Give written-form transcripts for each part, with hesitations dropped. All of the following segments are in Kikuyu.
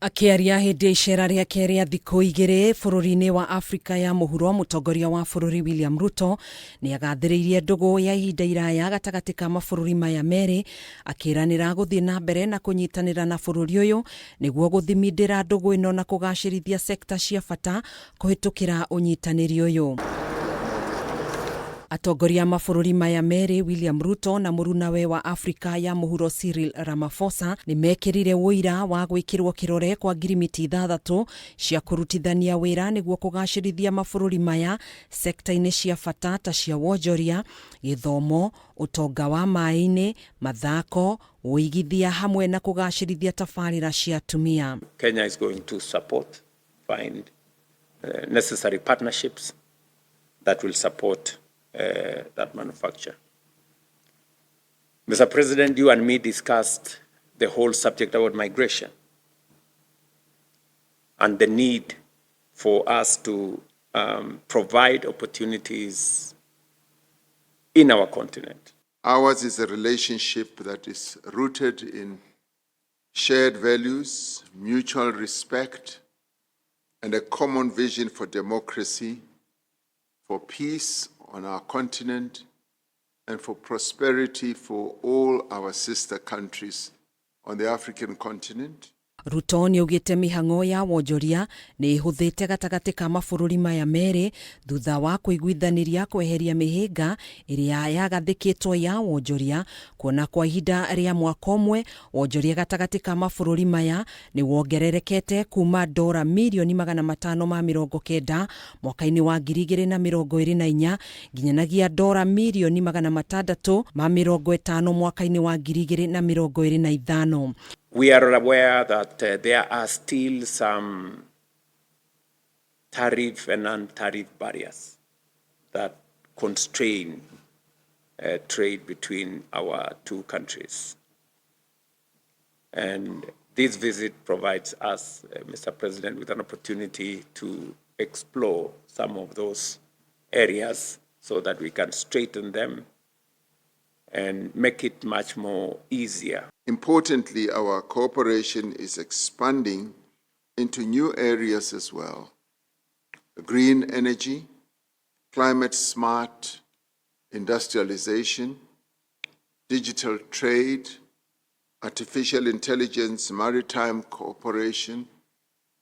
Akĩaria hĩndĩ ya icera rĩake rĩa thikũ igĩrĩ bũrũri-inĩ wa Afrika ya mũhuro, mũtongoria wa bũrũri William Ruto nĩ agathĩrĩirie ndũgũ ya ihinda iraya gatagatĩ ka mabũrũri maya merĩ, akĩranĩra gũthiĩ na mbere na kũnyitanĩra na bũrũri ũyũ nĩguo gũthimindĩra ndũgũ ĩno na kũgacĩrithia sekta cia bata kũhĩtũkĩra ũnyitanĩri ũyũ. Atongoria a mabũrũri maya merĩ William Ruto na mũrunawe wa Afrika ya mũhuro Cyril Ramaphosa nĩ mekĩrire ũira wa gwĩkĩrwo kĩrore kwa ngirimiti ithathatũ cia kũrutithania wĩra nĩguo kũgacĩrithia mabũrũri maya sekta-inĩ cia bata ta cia wonjoria, gĩthomo, ũtonga wa maĩ-inĩ, mathako, ũigithia hamwe na kũgacĩrithia tabarĩra cia atumia. Kenya is going to support, find necessary partnerships that will support that manufacture. Mr. President, you and me discussed the whole subject about migration and the need for us to provide opportunities in our continent. Ours is a relationship that is rooted in shared values, mutual respect, and a common vision for democracy, for peace on our continent, and for prosperity for all our sister countries on the African continent. Ruto nĩ augĩte mĩhang'o ya wonjoria nĩ ĩhũthĩte gatagatĩ ka mabũrũri maya merĩ thutha wa kũiguithanĩria kweheria mĩhĩnga ĩrĩa yagathĩkĩtwo ya wonjoria, kuona kwa ihinda rĩa mwaka ũmwe wonjoria gatagatĩ ka mabũrũri maya nĩ wongererekete kuma dora mirioni 590 mwaka-inĩ wa 2024 nginyanagia dora mirioni 650 mwaka-inĩ wa 2025. We are aware that there are still some tariff and non-tariff barriers that constrain trade between our two countries. And this visit provides us, Mr. President, with an opportunity to explore some of those areas so that we can straighten them and make it much more easier. Importantly, our cooperation is expanding into new areas as well. Green energy, climate smart industrialization, digital trade, artificial intelligence, maritime cooperation,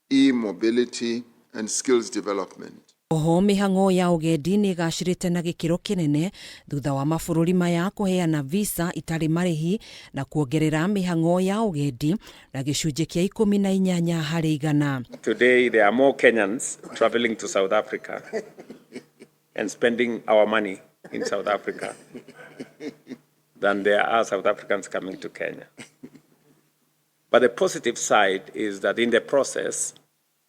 e-mobility, and skills development. Oho mĩhang'o ya ũgendi nĩ ĩgacĩrĩte na gĩkĩro kĩnene thutha wa mabũrũri maya kũheana visa itarĩ marĩhi na kuongerera mĩhang'o ya ũgendi na gĩcunjĩ kĩa 18 harĩ igana. Today, there are more Kenyans traveling to South Africa and spending our money in South Africa than there are South Africans coming to Kenya. But the positive side is that in the process,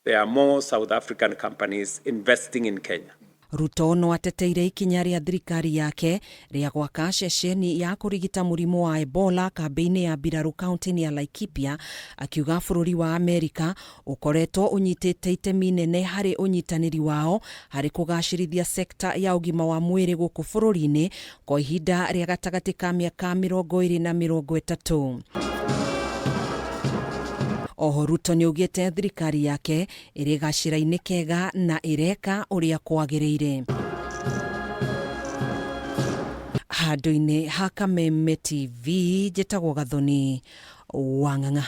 there are more South African companies investing in Kenya. Ruto no ateteire ikinya rĩa thirikari yake rĩa gwaka ceceni ya kũrigita mũrimũ wa Ebola kambĩ-inĩ ya mbirarũ kaunti-inĩ ya Laikipia, akiuga bũrũri wa Amerika ũkoretwo ũnyitĩte itemi nene harĩ ũnyitanĩri wao harĩ kũgacĩrithia sekta ya ũgima wa mwĩrĩ gũkũ bũrũri-inĩ kwa ihinda rĩa gatagatĩ ka mĩaka 20 na 30. Oho Ruto nĩ augĩte thirikari yake ĩrĩ gacĩra-inĩ kega na ĩreka ũrĩa kwagĩrĩire. Handũ-inĩ ha Kameme TV, njĩtagwo Gathoni Wang'ang'a.